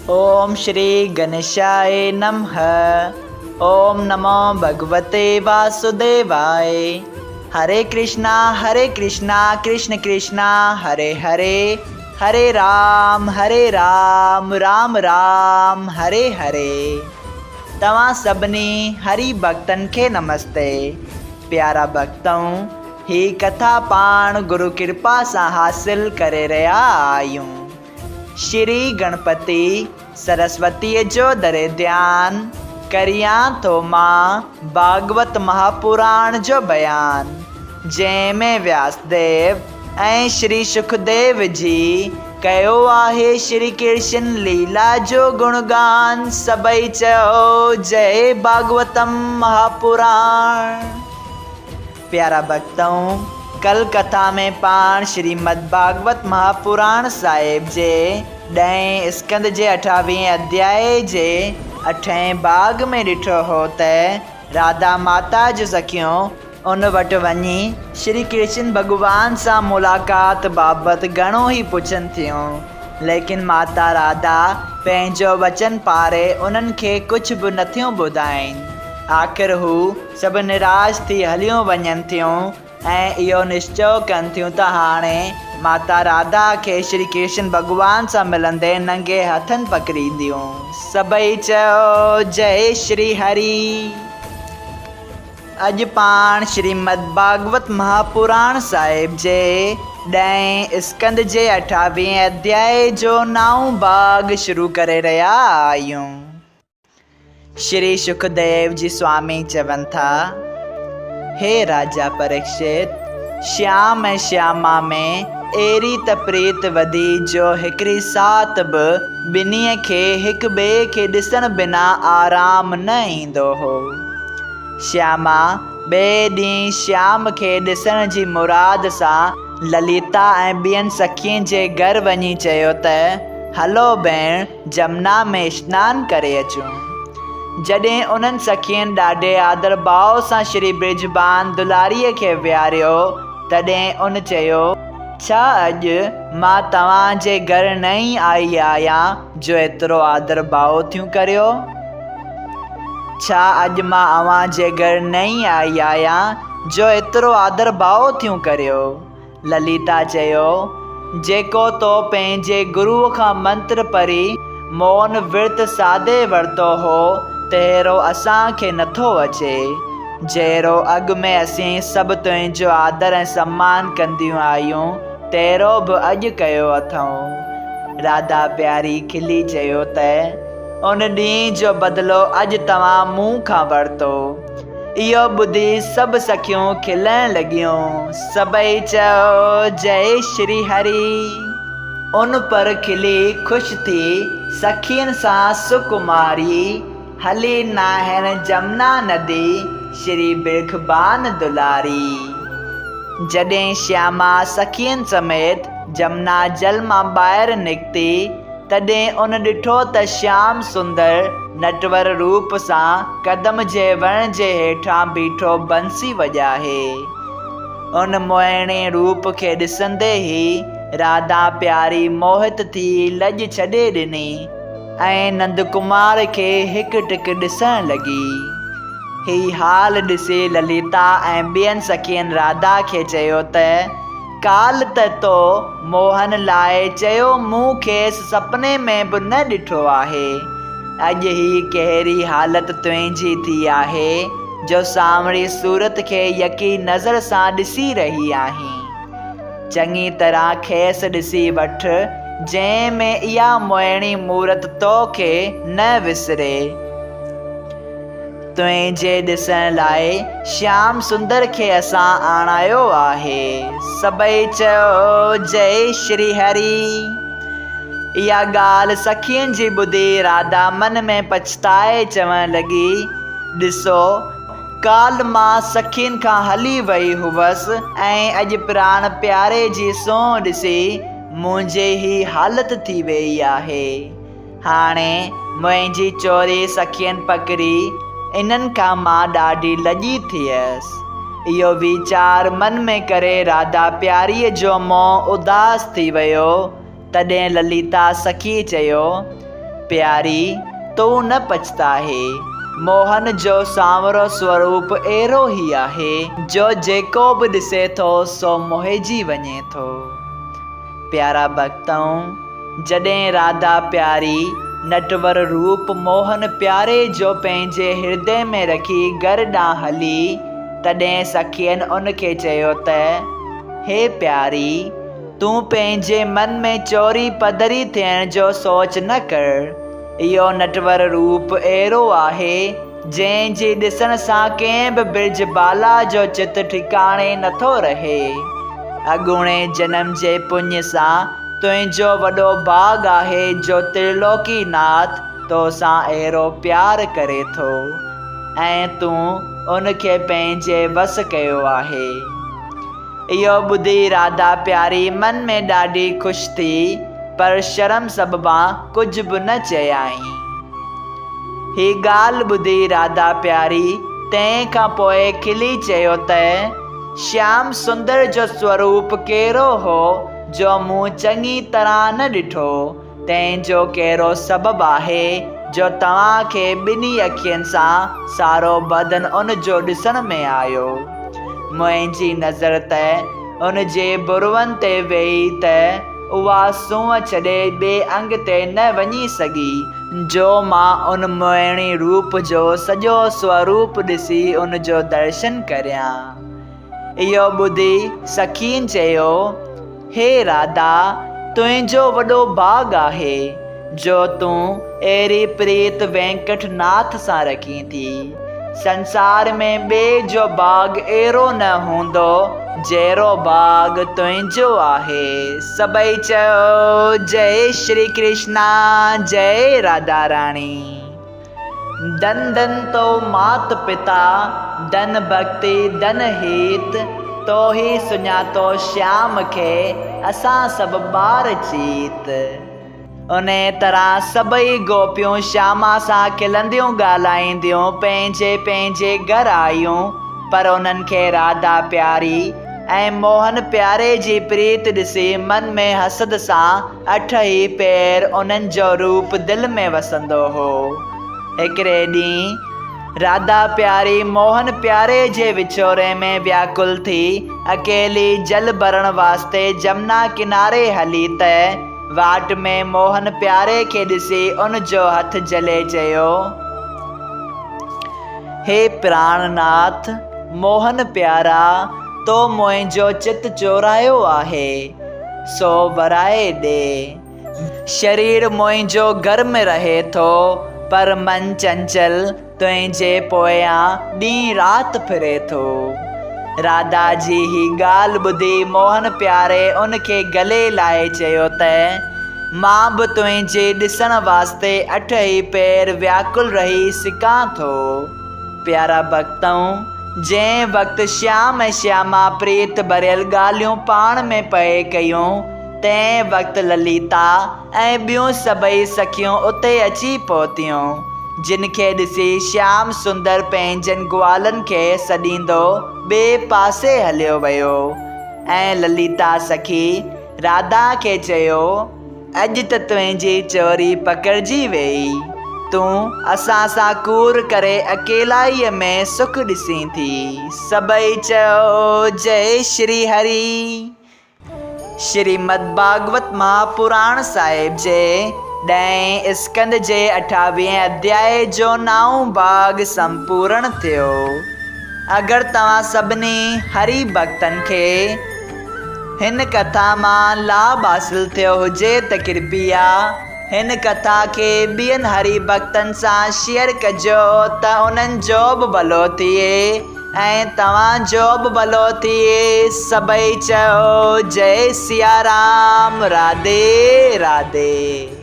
اوم شري گنيشاء نمه اوم نمو ڀڳوتي واسوديواء هري ڪرشنا هري ڪرشنا ڪرشن ڪرشنا هري هري هري رام هري رام رام رام هري هري توهان سڀني هري ڀڳتن کي نمستي پيارا ڀڳتؤ هي ڪٿا پاڻ گرو ڪرپا سان حاصل ڪري رهيا آهيون. شري گڻپتي سرسوتيء جو دري ڌيان ڪريان ٿو مان ڀاڳوت مهاپراڻ جو بيان، جنهن ۾ وياسديو ۽ شري شڪديو جي ڪيو آهي شري ڪرشن ليلا جو گڻگان، سڀئي چئو جئي ڀاڳوتم مهاپراڻ. پيارا ڀڳتؤ! ڪل ڪٿا ۾ پاڻ شريمد ڀاڳوت مهاپراڻ صاحب جي ڏهين اسڪنڌ جي اٺاويهين اڌيائي جي اٺين ڀاڳ ۾ ڏٺو هو ته راڌا ماتا جون سکيون ان وٽ وڃي شري ڪرشن ڀڳوان سان ملاقات بابت گهڻو ئي پڇن ٿيون، ليڪن ماتا راڌا پنهنجو وچن پاري انهن کي ڪجهه به نٿيون ٻڌائين. آخر هو سڀ نراش ٿي هليون وڃن ٿيون ۽ اهو نشچو ڪن ٿيون ته هاڻي ماتا راڌا کي شري ڪرشن ڀڳوان سان ملندي ننگي هٿن پڪڙينديون. سڀئي چيو جئي شري هري. اڄ پاڻ شريمد ڀاڳوت مهاپراڻ صاحب جي ڏهين اسڪنڌ جي اٺاويهين اڌيائي جو نائون ڀاڳ شروع ڪري رهيا آهيون. شري شڪديو جي سوامي چون ٿا، هي راجا پريڪشت! شيام ۽ شياما ۾ اهڙي ته پريت وڌي جو هڪڙي ساعت به ٻنهي کي هڪ ٻئي کي ڏسڻ بنا آرام نه ايندو هو. شياما ٻئي ڏينهن شيام کي ڏسڻ جي مراد سان لليتا ۽ ٻين سکين جي گهر وڃي چيو ته، هلو ڀيڻ! جمنا ۾ اشنان ڪري اچون. جڏهن انهن سکين ڏاڍي آدر ڀاء سان شري برجڀان دلاريء کي ويهاريو، تڏهن ان چيو، ڇا اڄ مان توهان جي گهر نئين آئي آهيان جو ايترو آدر ڀاء ٿيون ڪريو؟ ڇا اڄ مان اوهان جي گهر نئين آئي آهيان جو ايترو آدر ڀاء ٿيون ڪريو؟ لليتا چيو، جيڪو تو پنهنجي گروء کان منتر پڙهي مون ورت ساڌي ورتو هو، تهڙو اسان کي نٿو اچي. جهڙو اڳ ۾ اسين سڀ تنهنجو آدر ۽ سمان ڪنديون آهيون، تهڙو به اڄ ڪيو اٿئون. راڌا پياري کلي چيو ته، ان ڏينهن جو بدلو اڄ توهان مون کان ورتو. اهو ٻڌي سڀ سکيون کلڻ لڳيون. سڀئي چيو، جئي شري هري. ان پر کلي خوش ٿي سکين سان سڪماري هلي ناهڻ جمنا ندي شري برکبان دلاري. جڏهن شياما سکين سميت جمنا جل مان ٻاهر نڪتي تڏهن ان ڏٺو ته شيام سندر نٽور روپ سان قدم جي وڻ جي هيٺان بيٺو بنسي وڄاهي. ان موهڻي روپ کي ڏسندي ئي راڌا پياري موهت ٿي لڄ ڇڏي ڏني ۽ نندڪمار کي هڪ ٽڪ ڏسڻ لڳي. هي حال ڏسي لليتا ۽ ٻين سکين راڌا کي چيو ته. ڪالهه ته تو موهن لاء چيو مون کيس سپني ۾ به نه ڏٺو آهي. اڄ هي ڪهڙي حالت تنهنجي ٿي آهي جو سانوري صورت کي يڪي نظر سان ڏسي رهي آهين. چڱي طرح کيس ڏسي وٺ جنهن ۾ اها موهڻي مورت تو کي نه وسري. تنهنجي ڏسڻ لاء شيام سندر کي اسان آڻايو آهي. سڀئي چيو، جئي شري هري. اها ڳالهه سکين جي ٻڌي راڌا من ۾ پڇتائي چوڻ لڳي، ڏسو، ڪالهه مان سکين کان هلي وئي هئس ۽ اڄ پراڻ پياري جي سونهن ڏسي منهنجي هي حالت ٿي ويئي آهي. هاڻي منهنجي چوري سکين پڪڙي، انهن کان مان ڏاڍي لڄي ٿيس. اهو ويچار من ۾ ڪري راڌا پياريء جو منهن اداس ٿي ويو. تڏهن لليتا سکيء چيو، پياري، تون نه پڇتاهي. موهن جو سانورو سوروپ اهڙو ئي آهي، جو جيڪو به ڏسي ٿو سو موهجي وڃي ٿو. پيارا ڀڳتؤ! جڏهن راڌا پياري نٽور روپ موهن پياري جو پنهنجي هردي ۾ رکي گهر ڏانهن هلي، تڏهن سکين ان کي چيو ته، هي پياري! تون پنهنجي من ۾ چوري پڌري ٿيڻ جو سوچ نه ڪر. اهو نٽور روپ اهڙو آهي، جنهن جي ڏسڻ سان ڪنهن به برج بالا جو چت ٺڪاڻي نٿو رهي. اڳوڻي جنم جي پڃ سان تنهنجو وڏو ڀاڳ آهي جو ترلوڪي ناٿ تو سان اهڙو پيار ڪري ٿو ۽ تون ان کي پنهنجي وس ڪيو آهي. اهو ٻڌي راڌا پياري من ۾ ڏاڍي خوش ٿي، پر شرم سببان ڪجهه به نه چيائين. هي ڳالهه ٻڌي راڌا پياري تنهن کان پوء کلي چيو ته، شيام سندر جو سوروپ ڪهڙو هو جو مون چڱي طرح نه ڏٺو، تنهن جو ڪهڙو سبب آهي جو توهان کي ٻنهي اکين سان سارو بدن ان جو ڏسڻ ۾ آيو؟ منهنجي نظر ته ان جي بروئن تي ويئي ته اها سونهن ڇڏي ٻئي انگ تي نه وڃي سگهي، جو مان ان موهڻي روپ جو سڄو سوروپ ڏسي ان جو درشن ڪريان. اهو ٻڌي سکين چيو، هي راڌا! تنهنجو وڏو ڀاڳ آهي، جو تون اهڙي پريت وينڪٽ ناٿ سان رکين ٿي. سنسار ۾ ٻئي جو ڀاڳ اهڙو نه هوندو، جهڙو ڀاڳ تنهنجو آهي. سڀئي چيو، جئي شري ڪرشنا، جئي راڌا راڻي. ڌن ڌن تو مات پتا، ڌن ڀڳتي ڌن هيت، تو هي سڃاتو شيام کي، اسان سڀ ٻار چيت. انهيء طرح سڀئي گوپيون شياما سان کلنديون ڳالهائينديون پنهنجي پنهنجي گهر آيون، پر انهن کي راڌا پياري ۽ موهن پياري جي پريت ڏسي من ۾ حسد سان اٺ ئي پير انهن جو روپ دل ۾ وسندو هو. هڪڙي ڏينهن راڌا پياري موهن پياري جي وڇوڙي ۾ وياڪل ٿي اڪيلي جل ڀرڻ واسطي جمنا ڪناري هلي ته واٽ ۾ موهن پياري کي ڏسي ان جو هٿ جهلي چيو، هي پراڻ ناٿ موهن پيارا، تو منهنجو چت چورايو آهي. سو ورائي ڏي. شرير منهنجو گرم رهي ٿو، پر من چنچل تنهنجي پويان ڏينهن رات ڦري ٿو. راڌا جي هي ڳالهه ٻڌي موهن پياري ان کي گلي لائي چيو ته، مان به تنهنجي ڏسڻ واسطي اٺ ئي پهر وياڪل رهي سڪان ٿو. پيارا ڀڳتؤ! جنهن وقت شيام ۽ شياما پريت ڀريل ڳالهيون پاڻ ۾ پئي ڪيون، تنهن وقت لليتا ۽ ٻيون سڀئي سکيون اتي اچي پهتيون، جن کي ڏسي شيام سندر پنهنجن گوالن کي سڏيندو ٻئي پاسي هليو ويو ۽ لليتا سکي راڌا کي چيو. اڄ ته تنهنجي چوري پڪڙجي ويئي. تون اسان سان ڪوڙ ڪري اڪيلائيء ۾ سک ڏسين ٿي. سڀئي چيو، جئي شري هري. شريمد ڀاڳوت مهاپراڻ صاحب جي ڏهين اسڪنڌ جي اٺاويهين اڌيائي جو نائون ڀاڳ سمپورڻ ٿيو. اگر توهان سڀني هري ڀڳتن کي هن ڪٿا مان لاڀ حاصل ٿيو هجي ته ڪرپيا هن ڪٿا کي ٻين هري ڀڳتن سان شيئر ڪجو ته انهن جو به ڀلو ٿئي ۽ توهان جو به ڀلو ٿئي. سڀئي چئو جئي سيارام راڌي راڌي.